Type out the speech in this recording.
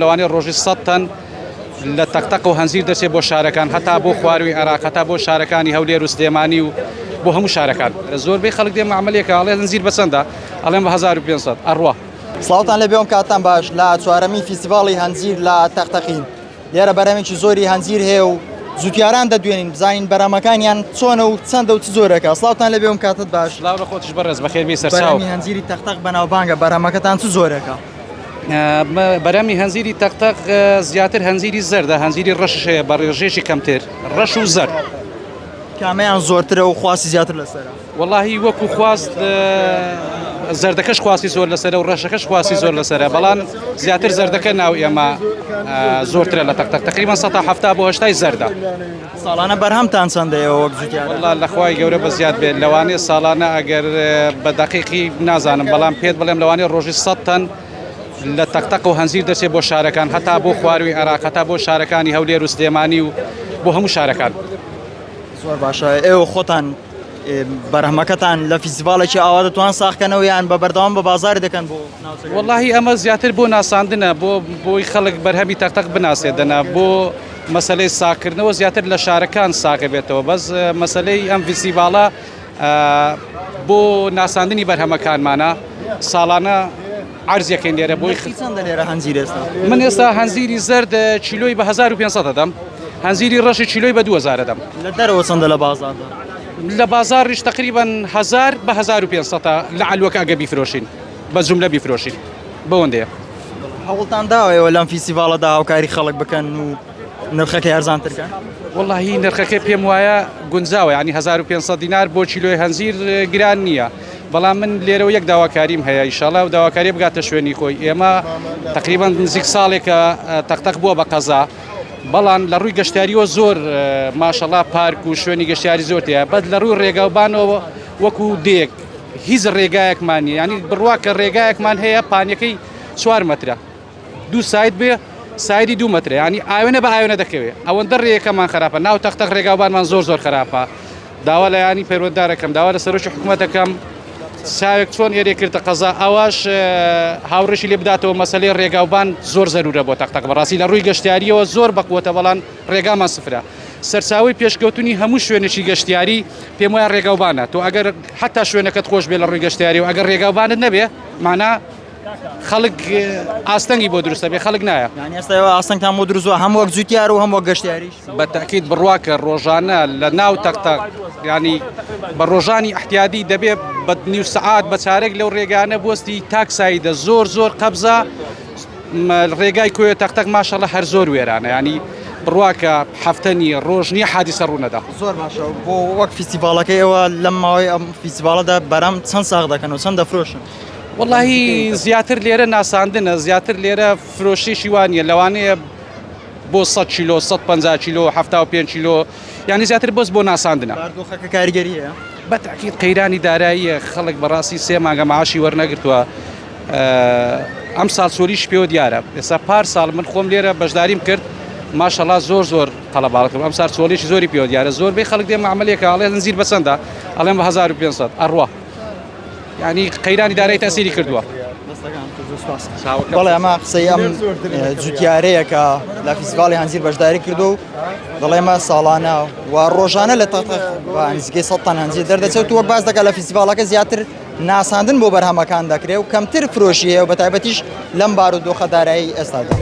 لەوانەیە ڕۆژی سەد تەن لە تەقتەق و هەنجیر دەچێت بۆ شارەکان هەتا بۆ خواروی عێراق هەتا بۆ شارەکانی هەولێر و سلێمانی و بۆ هەموو شارەکان زۆربەی خەڵک دێ معاملەیەکە ئەڵێ هەنجیر بەچەندە ئەڵێم بە 1500 ئەڕوا. سڵاوتان لێبێ ئەم کاتتان باش لە چوارەمین فیستیڤاڵی هەنجیر لە تەقتەقین لێرە بەرهەمێکی زۆری هەنجیر هەیە و جوتیاران دەدوێنین بزانین بەرهەمەکانیان چۆنە و چەندە و چ جۆرێکە سڵاوتان لێبێ ئەم کاتت باش سڵاو لە خۆتیش بەڕێز بەخێر بێی سەرچاو. بەرهەمی هەنجیری تەقتەق بەناوبانگە بەرهەمەکەتان چ جۆرێکە؟ بەرهەمی هەنجیری تەقتەق زیاتر هەنجیری زەردە هەنجیری ڕەشش هەیە بە ڕێژەیەکی کەمتر ڕەش و زەرد. کامەیان زۆرترە و خواستی زیاتر لەسەرە؟ وەڵاهی وەکو خواست زەردەکەش خواستی زۆر لەسەرە و ڕەشەکەش خواستی زۆر لەسەرە بەڵام زیاتر زەردەکە ناو ئێمە زۆرترە لە تەقتەق تقریبا 170 بۆ 80 زەردە. ساڵانە بەرهەمتان چەندە ئێوە وەک جوتیاران؟ وەڵا لە خوای گەورە بە زیاد بێت لەوانەیە ساڵانە ئەگەر بە دەقیقی نازانم بەڵام پێت بڵێم لەوانەیە ڕۆژی 100 تەن لە تەقتەق و هەنجیر دەچێت بۆ شارەکان هەتا بۆ خواروی عێراق هەتا بۆ شارەکانی هەولێر و سلێمانی و بۆ هەموو شارەکان. زۆر باشە ئێوە خۆتان بەرهەمەکەتان لە فیستیڤاڵێکی ئاوا دەتوان ساخکەنەوە یان بە بەردەوام بە بازاری دەکەن بۆ وەڵاهی ئەمە زیاتر بۆ ناساندنە بۆ بۆی خەڵک بەرهەمی تەقتەق بناسێت دەنا بۆ مەسلەی ساکردنەوە زیاتر لە شارەکان ساغ بێتەوە بەس مەسلەی ئەم فیستیڤاڵە بۆ ناساندنی بەرهەمەکانمانە ساڵانە عەرزیەکەین لێرە بۆی چەندە لێرە هەنجیر ئێستا؟ من ئێستا هەنجیری زەرد کیلۆی بە 1500 دەدەم هەنجیری ڕەشی کیلۆی بە 2000 دەدەم. لە دەرەوە چەندە لە بازاڕدا؟ لە بازاڕیش تقریبا 1000 بە 1500 لە عەلوەکە ئەگە بیفرۆشین بە جوملە بیفرۆشین بەوەندەیە. هەوڵتان داوە ئێوە لەم فیستیڤاڵەدا هاوکاری خەڵک بکەن و نرخەکەی هەرزانتر کەن؟ وەڵاهی نرخەکەی پێم وایە گونجاوە یانی 1500 دینار بۆ کیلۆی هەنجیر گران نییە. بەڵام من لێرەوە یەک داواکاریم هەیە ئیشاڵا و داواکاری بگاتە شوێنی خۆی ئێمە تقریبا نزیک ساڵێکە تەقتەق بووە بە قەزا بەڵام لە ڕووی گەشتیاریەوە زۆر ماشەڵا پارک و شوێنی گەشتیاری زۆر تەیە بەس لە ڕووی ڕێگاوبانەوە وەکو دێک هیچ ڕێگایەکمان نیە ینی بڕوا کە ڕێگایەکمان هەیە پانیەکەی چوار مەترە دوو ساید بێ سایدی دوو مەترە ینی ئاوێنە بە ئاوێنە دەکەوێ ئەوەندە ڕێیەکەمان خراپە ناو تەختەق ڕێگاوبانمان زۆر زۆر خراپە داوا لە یانی پەیوەنددارەکەم داوا لە سەرۆکی حکوومەتەکەم چاوێک چۆن ئێرێ کردە قەزا ئەوەش هاوڕێشی لێ بداتەوە مەسلەی ڕێگاوبان زۆر زەرورە بۆ تەقتەق بەڕاستی لە ڕووی گەشتیاریەوە زۆر بەقوتە بەڵام ڕێگامان سفرە سەرچاوی پێشکەوتنی هەموو شوێنێکی گەشتیاری پێم وایە ڕێگاوبانە تۆ ئەگەر حتا شوێنەکەت خۆش بێ لە ڕووی گەشتیاری و ئەگەر ڕێگاوبانت نەبێ مانا خەڵک ئاستەنگی بۆ دروستە بێ خەڵک نایە یانی ئێستا ئێوە ئاستەنگتان بۆ دروست بووە هەم وەک جوتیار و هەم وەک گەشتیاریش بە تەئکید بڕوا کە ڕۆژانە لە ناو تەقتەق ینی بە ڕۆژانی احتیادی دەبێ بە نیو سەعات بە چارێک لەو ڕێگانە بوەستی تاک سایدە زۆر زۆر قەبزە ڕێگای کۆیە تەقتەق ماشەڵە هەر زۆر وێرانە ینی بڕوا کە هەفتە نییە ڕۆژ نییە حادیسە ڕوونەدا زۆر باشە بۆ وەک فیستیڤاڵەکەی ئێوە لەم ماوەی ئەم فیستیڤاڵەدا بەرام چەند ساغ دەکەن و چەند دەفرۆشن وەڵاهی زیاتر لێرە ناساندنە زیاتر لێرە فرۆشیشی وا نییە لەوانەیە بۆ 100 کیلۆ 150 کیلۆ 75 کیلۆ یعنی زیاتر بەس بۆ ناساندنە باردۆخەکە کاریگەری هەیە بە تاکید قەیرانی داراییە خەڵک بەڕاستی سێ مانگە معاشی وەرنەگرتووە ئەم ساڵ سۆریش پێوە دیارە ئێستا پار ساڵ من خۆم لێرە بەشداریم کرد ماشەڵا زۆر زۆر قەڵەباڵکم ئەم سار چۆڵێکی زۆری پێوە دیارە زۆربەی خەڵک دێ معاملێکە ئەڵێ زنجیر بەچەندە ئەڵێم بە 1500 ئەڕوا یانی قەیرانی دارایی تەسیری کردووە. بەڵێ ئەمە قسەی ئەم جوتیارەیە کە لە فیستیڤاڵی هەنجیر بەشداری کردو و دەڵێمە ساڵانە و ڕۆژانە لە تەقتەق بە نزیکەی 100 تەن هەنجیر دەردەچێت و وەک باس دەکات لە فیستیڤاڵەکە زیاتر ناساندن بۆ بەرهەمەکان دەکرێت و کەمتر فرۆشی هەیە و بەتایبەتیش لەم بارودۆخە دارایی ئێستادا.